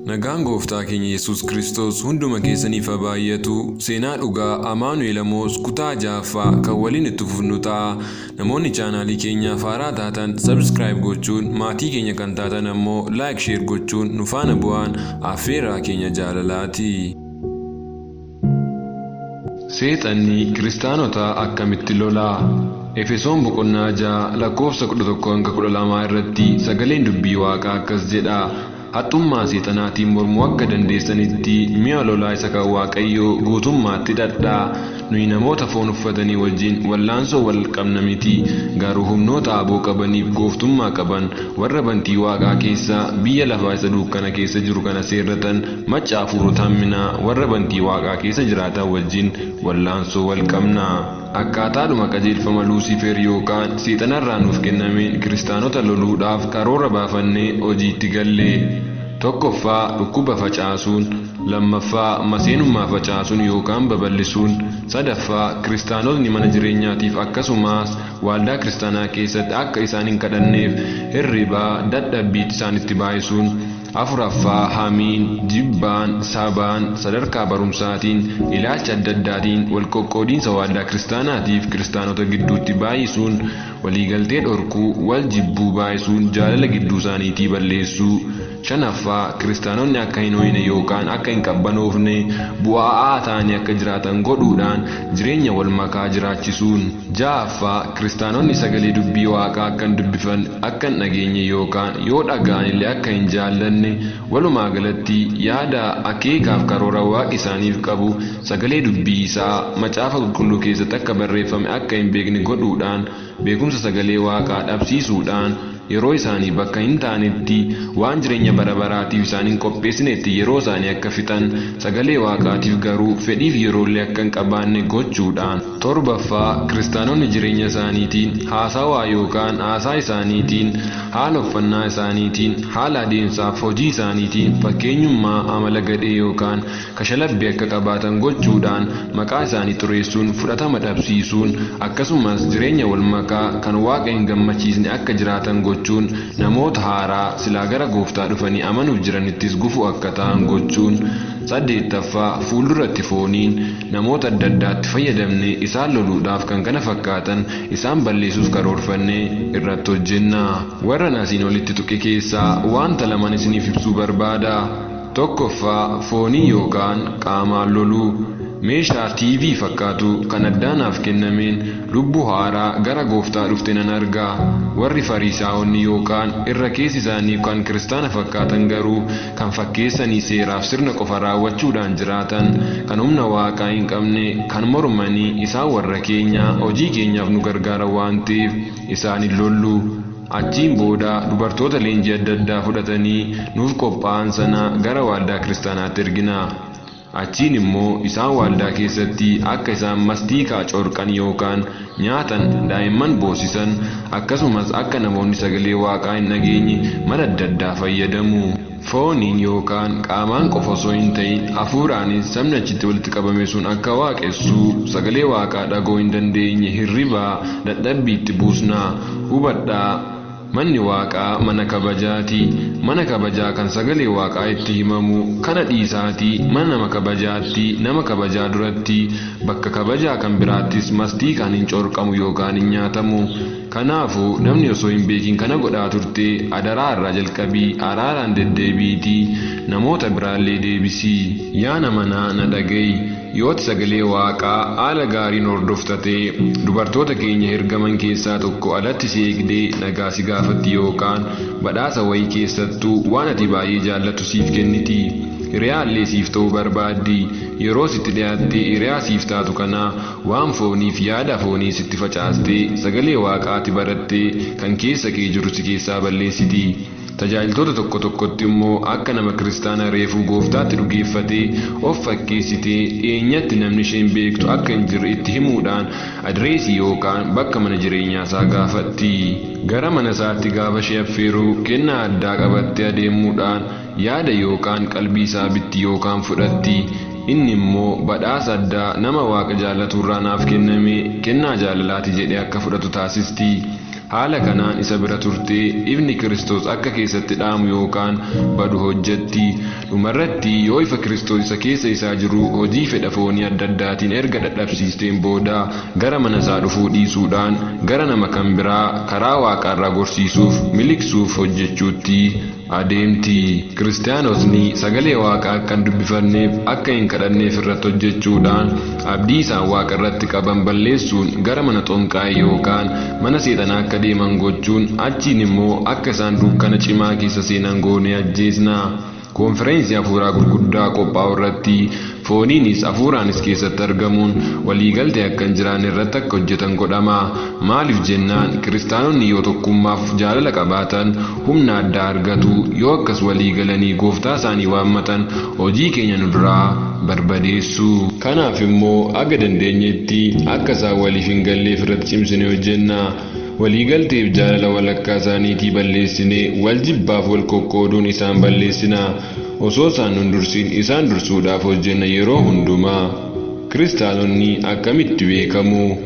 Nagaan Gooftaa keenya Yesuus Kiristoos hunduma keessaniif haa baay'atu. Seenaa dhugaa Amaanu'el Amoos kutaa 6ffaa kan waliin itti fufnu ta'a. Namoonni chaanaalii keenyaaf haaraa taatan subscribe gochuun, maatii keenya kan taatan ammoo like share gochuun nu faana bu'aan affeerraa keenya jaalalaati. Seexanni Kiristaanota akkamitti lola? Efesoon boqonnaa 6 lakkoofsa 11-12 irratti sagaleen dubbii Waaqaa akkas jedha. Haxxummaa seexanaatiin mormuu akka dandeessanitti mi'a lolaa isa kan Waaqayyoo guutummaatti hidhadhaa. Nuyi namoota foon uffatanii wajjin wallaansoo wal qabna miti, garuu humnoota aboo qabaniif gooftummaa qaban, warra bantii waaqaa keessa biyya lafaa isa dukkana keessa jiru kana seerratan, macca hafuurota hamminaa warra bantii waaqaa keessa jiraatan wajjin wallaansoo wal qabna. Akkaataadhuma qajeelfama Luusifer yookaan seexanarraa nuuf kennameen kiristaanota loluudhaaf karoora baafannee hojiitti galle. Tokkoffaa, dhukkuba facaasuun, lammaffaa, maseenummaa facaasuun yookaan babal'isuun, sadaffaa, kiristaanotni mana jireenyaatiif akkasumas waaldaa kiristaanaa keessatti akka isaan hin kadhanneef hirribaa dadhabbiitti isaanitti baay'isuun, afuraffaa, hamiin, jibbaan, sabaan, sadarkaa barumsaatiin, ilaalcha adda addaatiin wal qoqqoodiinsa waaldaa kiristaanaatiif kiristaanota gidduutti baay'isuun, waliigaltee dhorkuu, wal jibbuu baay'isuun jaalala gidduu isaaniitii balleessuu, shanaffaa, kiristaanonni akka hin ho'ine yookaan akka hin qabbanoofne bu'aa'aa ta'anii akka jiraatan godhuudhaan jireenya wal makaa jiraachisuun, ja'affaa, kiristaanonni sagalee dubbii Waaqaa akka hin dubbifan, akka hin dhageenye yookaan yoo dhaga'an illee akka hin jaallanne, walumaa galatti yaada akeekaaf karoora Waaqi isaaniif qabu sagalee dubbii isaa macaafa qulqulluu keessatti akka barreeffame akka hin beekne godhuudhaan beekumsa sagalee Waaqaa dhabsiisuudhaan yeroo isaanii bakka hin taanetti waan jireenya bara baraatiif isaan hin qopheessinetti yeroo isaanii akka fixan, sagalee Waaqaatiif garuu fedhiif yeroollee akka hin qabaanne gochuudhaan. Torbaffaa, kiristaanonni jireenya isaaniitiin, haasawaa yookaan haasaa isaaniitiin, haala uffannaa isaaniitiin, haala adeemsaaf hojii isaaniitiin fakkeenyummaa amala gadhee yookaan kashalabbii akka qabaatan gochuudhaan maqaa isaanii xureessuun fudhatama dhabsiisuun, akkasumas jireenya wal makaa kan Waaqa hin gammachiisne akka jiraatan gochuun namoota haaraa silaa gara Gooftaa dhufanii amanuuf jiranittis gufuu akka ta'an gochuun. Saddeettaffaa, fuulduratti fooniin namoota adda addaatti fayyadamnee isaan loluudhaaf kan kana fakkaatan isaan balleessuuf karoorfannee irratti hojjenna. Warran asiin olitti tuqe keessaa wanta laman isiniif ibsuu barbaada. Tokkoffaa, foonii yookaan qaamaan loluu. Meeshaa TV fakkaatu kan addaa naaf kennameen lubbuu haaraa gara Gooftaa dhufte nan arga. Warri Fariisaa'onni yookaan irra keessi isaanii kan kiristaana fakkaatan garuu kan fakkeessanii seeraaf sirna qofa raawwachuudhaan jiraatan, kan humna Waaqaa hin qabne, kan mormanii isaan warra keenya hojii keenyaaf nu gargaaran waan ta'eef isaan hin lollu. Achiin booda dubartoota leenjii adda addaa fudhatanii nuuf qophaa'an sana gara waaldaa kiristaanaatti ergina. Achiin immoo isaan waaldaa keessatti akka isaan mastiikaa corqan yookaan nyaatan, daa'imman boosisan, akkasumas akka namoonni sagalee Waaqaa hin dhageenye mala adda addaa fayyadamu. Fooniin yookaan qaamaan qofa osoo hin ta'in hafuuraanis sabni achitti walitti qabame sun akka waaqessuu, sagalee Waaqaa dhaga'uu hin dandeenye hirribaa dadhabbiitti buusna. Hubadhaa, manni Waaqaa mana kabajaati. Mana kabajaa kan sagalee Waaqaa itti himamu kana dhiisaatii mana nama kabajaatti, nama kabajaa duratti, bakka kabajaa kan biraattis mastiikaan hin corqamu yookaan hin nyaatamu. Kanaafuu namni osoo hin beekin kana godhaa turte adaraa irraa jalqabii araaraan deddeebi'iitii namoota biraallee deebisi. Yaa namanaa na dhaga'i, yoo ati sagalee Waaqaa haala gaariin hordofta ta'e, dubartoota keenya ergaman keessaa tokko alatti si eegdee nagaa si gaafatti yookaan badhaasa wayii keessattuu waan ati baay'ee jaallattu siif kenniti. Hiriyaallee siif ta'uu barbaaddi. Yeroo sitti dhiyaattee hiriyaa siif taatu kana waan fooniif yaada foonii sitti facaastee sagalee Waaqaa ati baratte kan keessa kee jiru si keessaa balleessiti. Tajaajiltoota tokko tokkotti immoo akka nama kiristaana reefuu Gooftaatti dhugeeffatee of fakkeessitee dhiyeenyatti namni isheen beektu akka hin jirre itti himuudhaan adireesii yookaan bakka mana jireenyaa isaa gaafatti. Gara mana isaatti gaafa ishee affeeru kennaa addaa qabattee adeemuudhaan yaada yookaan qalbii isaa bitti yookaan fudhatti. Inni immoo badhaasa addaa nama Waaqa jaallatu irraa naaf kenname kennaa jaalalaati jedhee akka fudhatu taasisti. Haala kanaan isa bira turtee ifni Kiristoos akka keessatti dhaamu yookaan badu hojjetti. Dhumarratti yoo ifa Kiristoos isa keessa isaa jiru hojii fedha foonii adda addaatiin erga dadhabsiisteen booda gara mana isaa dhufuu dhiisuudhaan gara nama kan biraa karaa waaqaarraa gorsiisuuf miliqsuuf hojjechuutti adeemti. Kiristaanotni sagalee waaqaa akka hin dubbifanneef akka hin kadhanneef irratti hojjechuudhaan abdii isaan waaqa irratti qaban balleessuun gara mana xonqaa'ee yookaan mana seexanaa akka deeman gochuun achiin immoo akka isaan dukkana cimaa keessa seenan goonee ajjeesna. Konfereensii hafuuraa gurguddaa qophaa'u irratti fooniinis hafuuraanis keessatti argamuun waliigaltee akka hin jiraanne irratti akka hojjetan godhama. Maaliif jennaan kiristaanonni yoo tokkummaaf jaalala qabaatan humna addaa argatu. Yoo akkas waliigalanii gooftaa isaanii waammatan hojii keenya nu duraa barbadeessu. Kanaaf immoo aga dandeenyetti akka isaan waliif hin galleef irratti cimsinee hojjenna. Waliigalteef jaalala walakkaa isaaniitii balleessinee wal jibbaaf wal qoqqooduun isaan balleessina. Osoo isaan nun dursin isaan dursuudhaaf hojjenna yeroo hundumaa. Kiristaanonni akkamitti beekamu?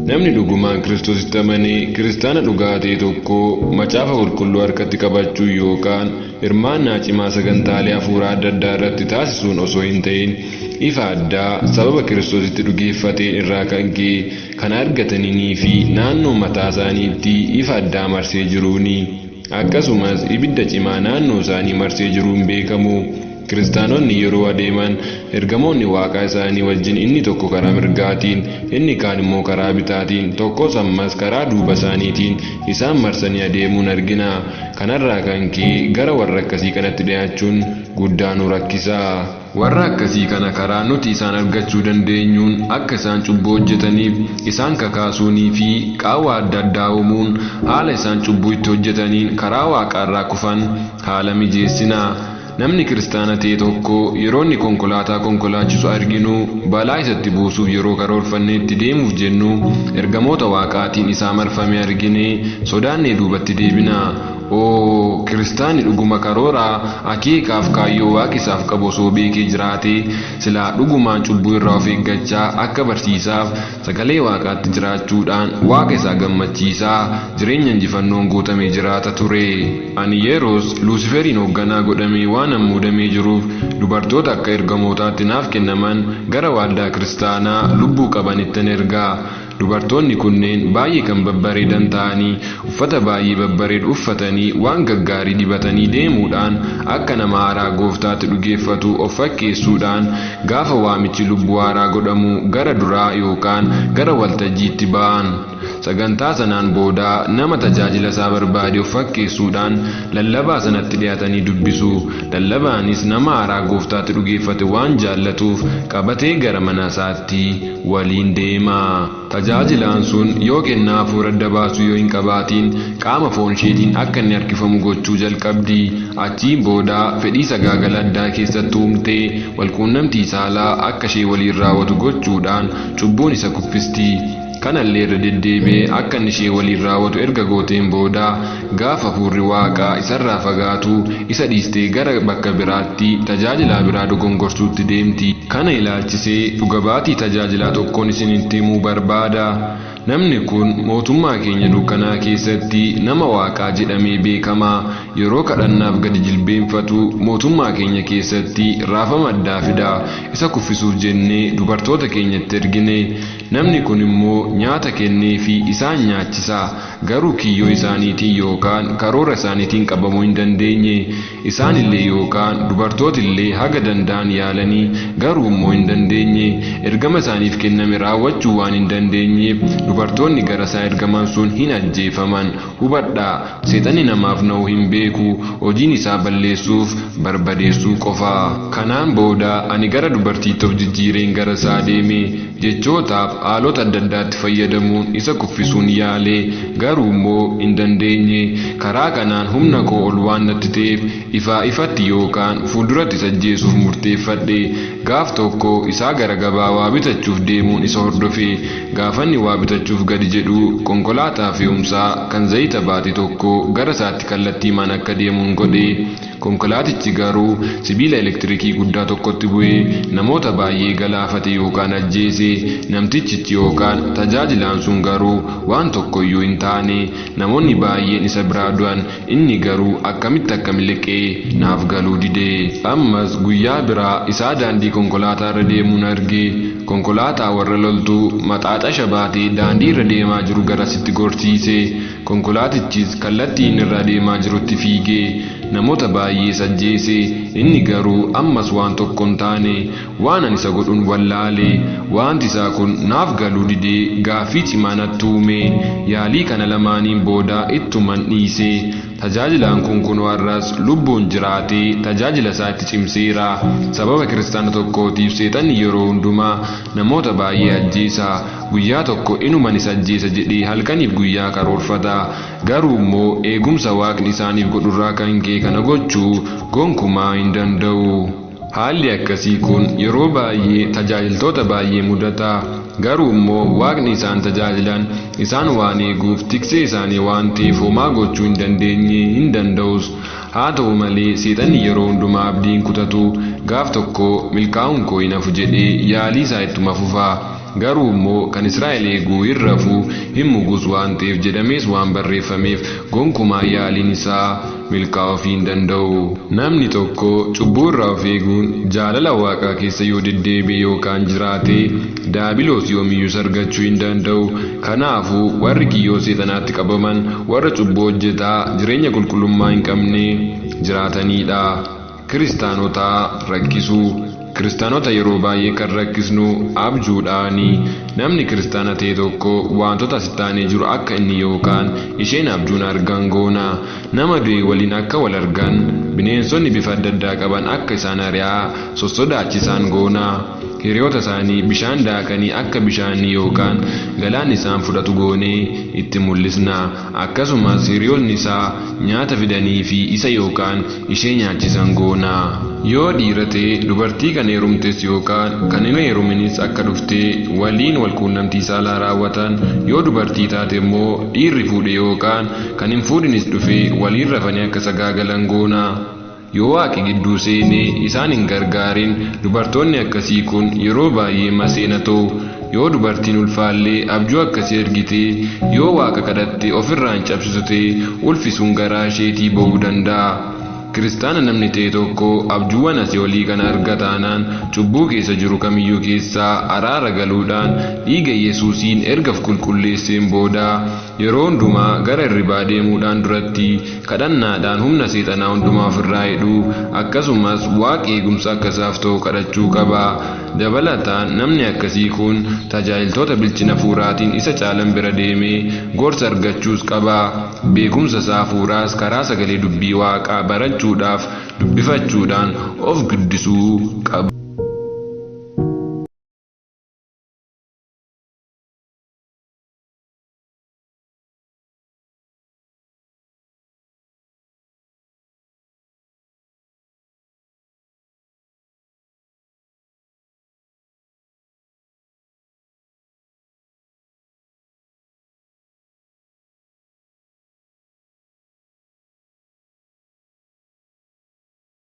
Namni dhugumaan Kiristoositti amanee kiristaana dhugaa ta'e tokko macaafa qulqulluu harkatti qabachuu yookaan hirmaannaa cimaa sagantaalee hafuuraa adda addaa irratti taasisuun osoo hin ta'in ifa addaa sababa Kiristoositti dhugeeffateen irraa kan ka'e kan argatanii fi naannoo mataa isaaniitti ifa addaa marsee jiruuni. Akkasumas ibidda cimaa naannoo isaanii marsee jiruun beekamu. Kiristaanonni yeroo adeeman ergamoonni waaqaa isaanii wajjin inni tokko karaa mirgaatiin, inni kaan immoo karaa bitaatiin, tokkos ammas karaa duuba isaaniitiin isaan marsanii adeemuun argina. Kanarraa kan ka'e gara warra akkasii kanatti dhiyaachuun guddaa nu rakkisa. Warra akkasii kana karaa nuti isaan argachuu dandeenyuun akka isaan cubbuu hojjetaniif isaan kakaasuunii fi qaawwa adda addaa uumuun haala isaan cubbuu itti hojjetaniin karaa waaqaarraa kufan haala mijeessina. Namni kiristaana ta'e tokko yeroo inni konkolaataa konkolaachisu arginu balaa isatti buusuuf yeroo karoorfannee itti deemuuf jennu ergamoota waaqaatiin isaa marfame argine sodaannee duubatti deebina. Oo, kiristaanni dhuguma karoora akeekaaf kaayyoo waaqa isaaf qabu osoo beekee jiraate silaa dhugumaan cubbuu irraa of eeggachaa akka barsiisaaf sagalee waaqaatti jiraachuudhaan waaqa isaa gammachiisaa jireenya injifannoon guutamee jiraata ture. Ani yeroos Luusiferiin hoogganaa godhamee waan muudamee jiruuf dubartoota akka ergamootaatti naaf kennaman gara waldaa kiristaanaa lubbuu qabanittan ergaa. Dubartoonni kunneen baay'ee kan babbareedan ta'anii uffata baay'ee babbareedu uffatanii waan gaggaarii dibatanii deemuudhaan akka nama haaraa gooftaatti dhugeeffatu of fakkeessuudhaan gaafa waamichi lubbuu haaraa godhamu gara duraa yookaan gara waltajjiitti ba'an. Sagantaa sanaan booda nama tajaajila isaa barbaade of fakkeessuudhaan lallabaa sanatti dhiyaatanii dubbisu. Lallabaanis nama haaraa gooftaatti dhugeeffate waan jaallatuuf qabatee gara mana isaatti waliin deema. Tajaajilaan sun yoo kennaa hafuura adda baasuu yoo hin qabaatiin qaama foon isheetiin akka inni harkifamu gochuu jalqabdi. Achiin booda fedhii sagaagala addaa keessatti uumtee walquunnamtii saalaa akka ishee waliin raawwatu gochuudhaan cubbuun isa kuffisti. Kanallee irra deddeebi'ee akka inni ishee waliin raawwatu erga gooteen booda gaafa hafuurri waaqaa isarraa fagaatu isa dhiistee gara bakka biraatti tajaajilaa biraa dogongorsuutti deemti. Kana ilaalchisee dhuga baatii tajaajilaa tokkoon isinitti himuu barbaada. Namni kun mootummaa keenya dukkanaa keessatti nama waaqaa jedhamee beekama. Yeroo kadhannaaf gadi jilbeenfatu mootummaa keenya keessatti raafama addaa fida. Isa kuffisuuf jennee dubartoota keenyatti ergine. Namni kun immoo nyaata kennee fi isaan nyaachisa. Garuu kiyyoo isaaniitiin yookaan karoora isaaniitiin qabamuu hin dandeenye. Isaanillee yookaan dubartootillee haga danda'an yaalanii garuu immoo hin dandeenye. Ergama isaaniif kenname raawwachuu waan hin dandeenyeef dubartoonni gara isaa ergaman sun hin ajjeefaman. Hubadhaa, seexanni namaaf na'u hin beeku, hojiin isaa balleessuuf barbadeessuu qofa. Kanaan booda ani gara dubartiitti of jijjiireen gara isaa deeme. Jechootaaf haalota adda addaatti fayyadamuun isa kuffisuun yaale, garuu immoo hin dandeenye. Karaa kanaan humna koo ol waan natti ta'eef ifaa ifatti yookaan fuulduratti isa ajjeesuuf murteeffadhe. Gaaf tokko isaa gara gabaa waa bitachuuf deemuun isa hordofe. Gaafanni waa bitachuuf gadi jedhu konkolaataa fe'umsaa kan zayita baate tokko gara isaatti kallattii maan akka deemuun godhe. Konkolaatichi garuu sibiila elektirikii guddaa tokkotti bu'ee namoota baay'ee galaafate yookaan ajjeese. Namtichichi yookaan tajaajilaan sun garuu waan tokkoyyuu hin taane. Namoonni baay'een isa biraa du'an, inni garuu akkamitti akka miliqee naaf galuu dide. Ammas guyyaa biraa isaa daandii konkolaataa irra deemuun arge. Konkolaataa warra loltuu maxaaxasha baatee daandii irra deemaa jiru garasitti gorsiise. Konkolaatichis kallattii inni irra deemaa jirutti fiigee namoota baay'ee ajjeese. Inni garuu ammas waan tokko hin taane. Waan ani isa godhuun wallaale. Wanti isaa kun naaf galuu didee gaaffii cimaa natti uume. Yaalii kana lamaaniin booda ittuman dhiise. Tajaajilaan kun kunoo har'as lubbuun jiraatee tajaajila isaa itti cimseera. Sababa kiristaana tokkootiif seexanni yeroo hundumaa namoota baay'ee ajjeesa. Guyyaa tokko inuman isa ajjeesa jedhee halkaniif guyyaa karoorfata. Garuu immoo eegumsa waaqni isaaniif godhurraa kan ka'e kana gochuu gonkumaa hin danda'u. Haalli akkasii kun yeroo baay'ee tajaajiltoota baay'ee mudata. Garuu immoo waaqni isaan tajaajilan isaan waan eeguuf tiksee isaanii waan ta'eef homaa gochuu hin dandeenye hin danda'us. Haa ta'u malee seexanni yeroo hundumaa abdii hin kutatu. Gaaf tokko milkaa'uun koo hin hafu jedhee yaalii isaa ittuma fufa. Garuu immoo kan Israa'el eeguu hin rafu hin mugus waan ta'eef jedhamees waan barreeffameef gonkumaa yaaliin isaa milkaa'uu hin danda'u. Namni tokko cubbuu irraa of eeguun jaalala waaqaa keessa yoo deddeebi'e yookaan jiraate daabiloos yoomiyyuu isa argachuu hin danda'u. Kanaafuu warri kiyyoo seexanaatti qabaman warra cubbuu hojjetaa jireenya qulqullummaa hin qabne jiraatanidha. Kiristaanota rakkisuu. Kiristaanota yeroo baay'ee kan rakkisnu abjuudhaani. Namni kiristaana ta'e tokko wantoota asitti aanee jiru akka inni yookaan isheen abjuun argan goona. Nama du'e waliin akka wal argan, bineensonni bifa adda addaa qaban akka isaan ari'aa sossodaachisan goona. Hiriyoota isaanii bishaan daakanii akka bishaanni yookaan galaanni isaan fudhatu goonee itti mul'isna. Akkasumas hiriyoonni isaa nyaata fidanii fi isa yookaan ishee nyaachisan goona. Yoo dhiira ta'e dubartii kan heerumtes yookaan kan hin heeruminis akka dhuftee waliin wal quunnamtii saalaa raawwatan, yoo dubartii taate immoo dhiirri fuudhe yookaan kan hin fuudhinis dhufee waliin rafanii akka sagaagalan goona. Yoo waaqi gidduu seenee isaan hin gargaarin dubartoonni akkasii kun yeroo baay'ee maseena ta'u. Yoo dubartiin ulfaallee abjuu akkasii argitee yoo waaqa kadhatte ofirraa hin cabsitu ta'e ulfi sun garaa isheetii ba'uu danda'a. Kiristaana namni ta'e tokko abjuuwwan asii olii kana arga taanaan cubbuu keessa jiru kamiyyuu keessaa araara galuudhaan dhiiga Yesuusiin erga of qulqulleesseen booda yeroo hundumaa gara hirribaa deemuudhaan duratti kadhannaadhaan humna seexanaa hundumaa ofirraa hidhuu, akkasumas waaqa eegumsa akka isaaf ta'u kadhachuu qaba. Dabalataan namni akkasii kun tajaajiltoota bilchina hafuuraatiin isa caalan bira deemee gorsa argachuus qaba. Beekumsa isaa hafuuraas karaa sagalee dubbii waaqaa barachuudhaaf dubbifachuudhaan of guddisuu qaba.